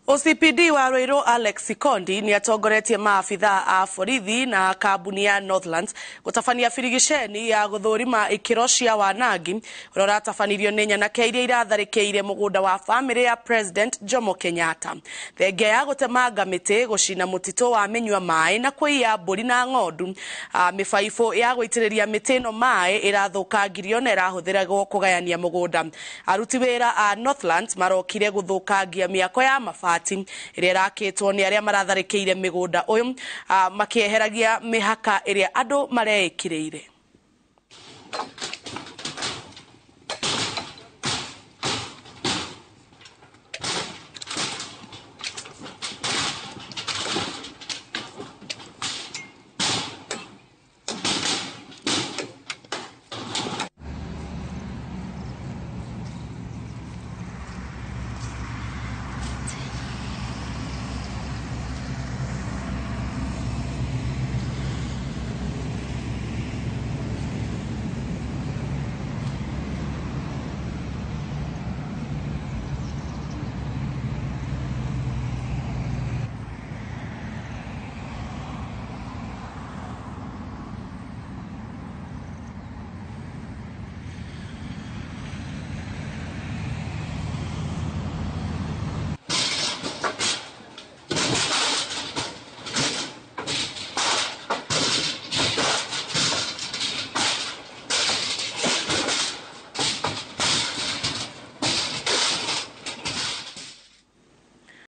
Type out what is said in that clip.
OCPD wa Ruiru Alex Kondi nĩ atongoretie maabitha a borithi na kambuni ya Northlands gũtabania birigiceni ya gũthũrima ikĩro cia wanangi ũrĩa ũratabanirio nĩ nyanake iria iratharĩkĩire mũgũnda wa bamĩrĩ ya President Jomo Kenyatta. Thengia ya gũtemanga mĩtĩ, gũcina mũtitũ wa mĩnyua maĩ na kũiya mbũri na ng'ondu, mĩbaibũ ya gũitĩrĩria mĩtĩ ĩno maĩ ĩrathũkangirio na ĩrahũthĩragwo kũgayania mũgũnda. Aruti wĩra a Northlands marokire gũthũkangia mĩako ya mabati ĩrĩa ĩrakĩtwo nĩ arĩa maratharĩkĩire mĩgũnda ũyũ, makĩeheragia mĩhaka ĩrĩa andũ mareĩkĩrĩire.